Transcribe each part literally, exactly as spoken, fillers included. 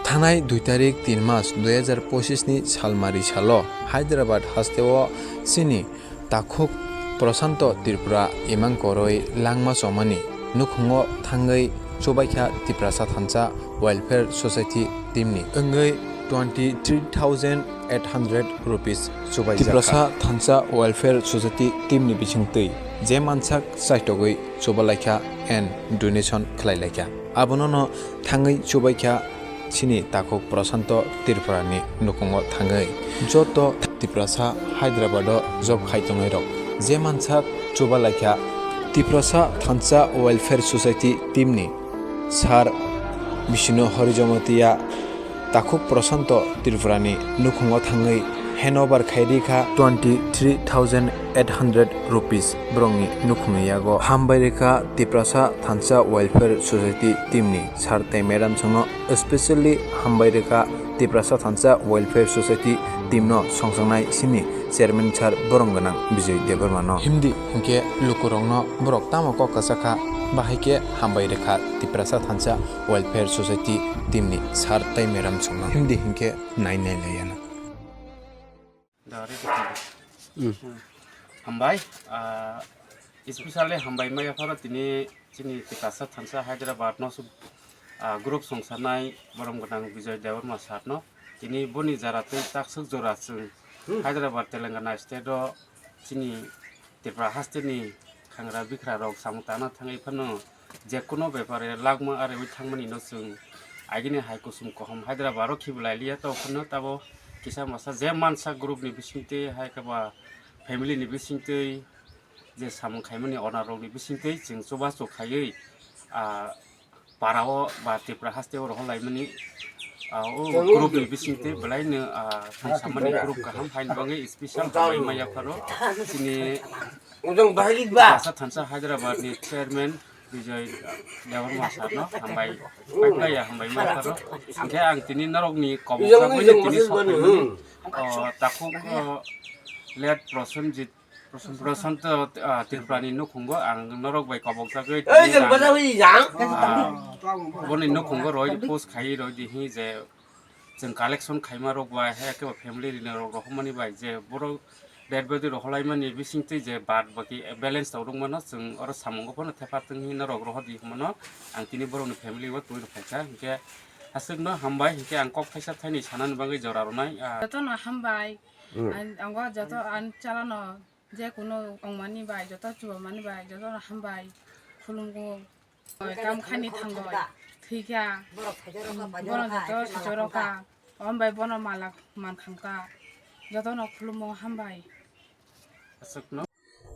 Thanai dui tarik tin mas dui hazar pochisni salmari salo Hyderabad hasteo chini takhuk Prashanto Tripura imang koroi langma chomani nukhungo thangwi chubaikha Tiprasa Thansa Welfare Society teamni wngwi twenty three thousand eight hundred rupees chubaijak. Tiprasa Thansa Welfare Society teamni bisingtwi je mansak chaitogwi chubalaikha and donation khlailaikha. Abonono thangwi chubaikha chini takhuk Prashanto Tripurani nukhungo thangwi joto Tiprasa Hyderabado job khai tongnairok je mansak chubalaikha. Tiprasa Thansa Welfare Society teamni sir Bishnu Horijomotia takhuk Prashanto Tripurani nukhungo thangwi handover khai rikha twenty three thousand eight hundred rupees borokni nukhungni yago. Hambai rikha Tiprasa Thansa Welfare Society teamni sir tei madam songno, especially hambai rikha Tiprasa Thansa Welfare Society teamno songchaknai sini chairman sir borom gwnang Bijoy Debbarmano. Himdi hinkhe lukurokno borok tamo kok kwchakha, bahai khe hambai rikha Tiprasa Thansa Welfare Society teamni sir tei madam songno. Himdi hinkhe nai nai laiyana. Da, ready khaidi. Hmm. Hambai, ah, especially hambai maya pharo tini chini Tiprasa Thansa Hyderabad no sub, ah, group songsanai borom gwnang Bijoy Debbarma sir no. Tini boni jara tei taksuk jora chwng Hyderabad Telangana state o chini Tripura haste ni khangra bikra rok samung tana thangwi phano je kuno bepare langma arwi thangmani no chwng agini hai kusum kohom Hyderabad o khibi lai liya, to phano tabo kisa masa je mansa group ni bisingtwi hai khe ba family ni bisingtwi je samung khaimani owner rok ni bisingtwi chwng chubachu khaiwi, ah, para o ba Tripura haste o rohor laimani, ah, o group ni bisingtwi belai no, ah, thangsamani group kaham haini bagwi special hambai maya pharo chini Ujang bahai ba. Tiprasa Thansa Hyderabad ni chairman Bijoy Debbarma sir no hambai, pai phlai ya hambai ma sir no. Hinkhe ang tini norok ni kobok jagwi tini sok phaimani, hmm, o, takhuk, o, late Prosenjit, Prosenjit, Prashanto, ah, Tripura ni nukhungo ang norok bai kobok jagwi tini, ah, boni nukhungo roi post khai roi di hi je chwng collection khaima rok bai, hai khe ba family rini rok rohormani bai je borok dead body rohorlaimani bisingtwi je baad baki balance tok rwngmano chwng oro samungo phano thepa tong hino rok rohor di hwnmano ang tini borokni family o twi rw phaikha. Hinkhe aswkno hambai, hinkhe ang kok thaisa thaini sanani bagwi jora rwnai, ah. Jotono hambai. Hmm. Ang, ang o joto ang chalano je kuno ongmani bai, joto chubamani bai, jotono hambai khulumgo. Kam khani thangoi, thwikha, borok joto sichorokha, ombai bono malak mankhamkha, jotono khulumo hambai. Aswkno.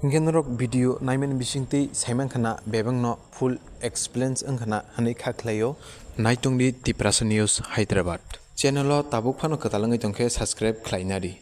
Hinkhe norok video naimani bisingtwi saimankha na bebakno full explains wngkha na hwnwi kha khlaio. Naitongdi Tiprasa News Hyderabad. Channel o tabuk phano kwtal wngwi tongkhe subscribe khlainadi.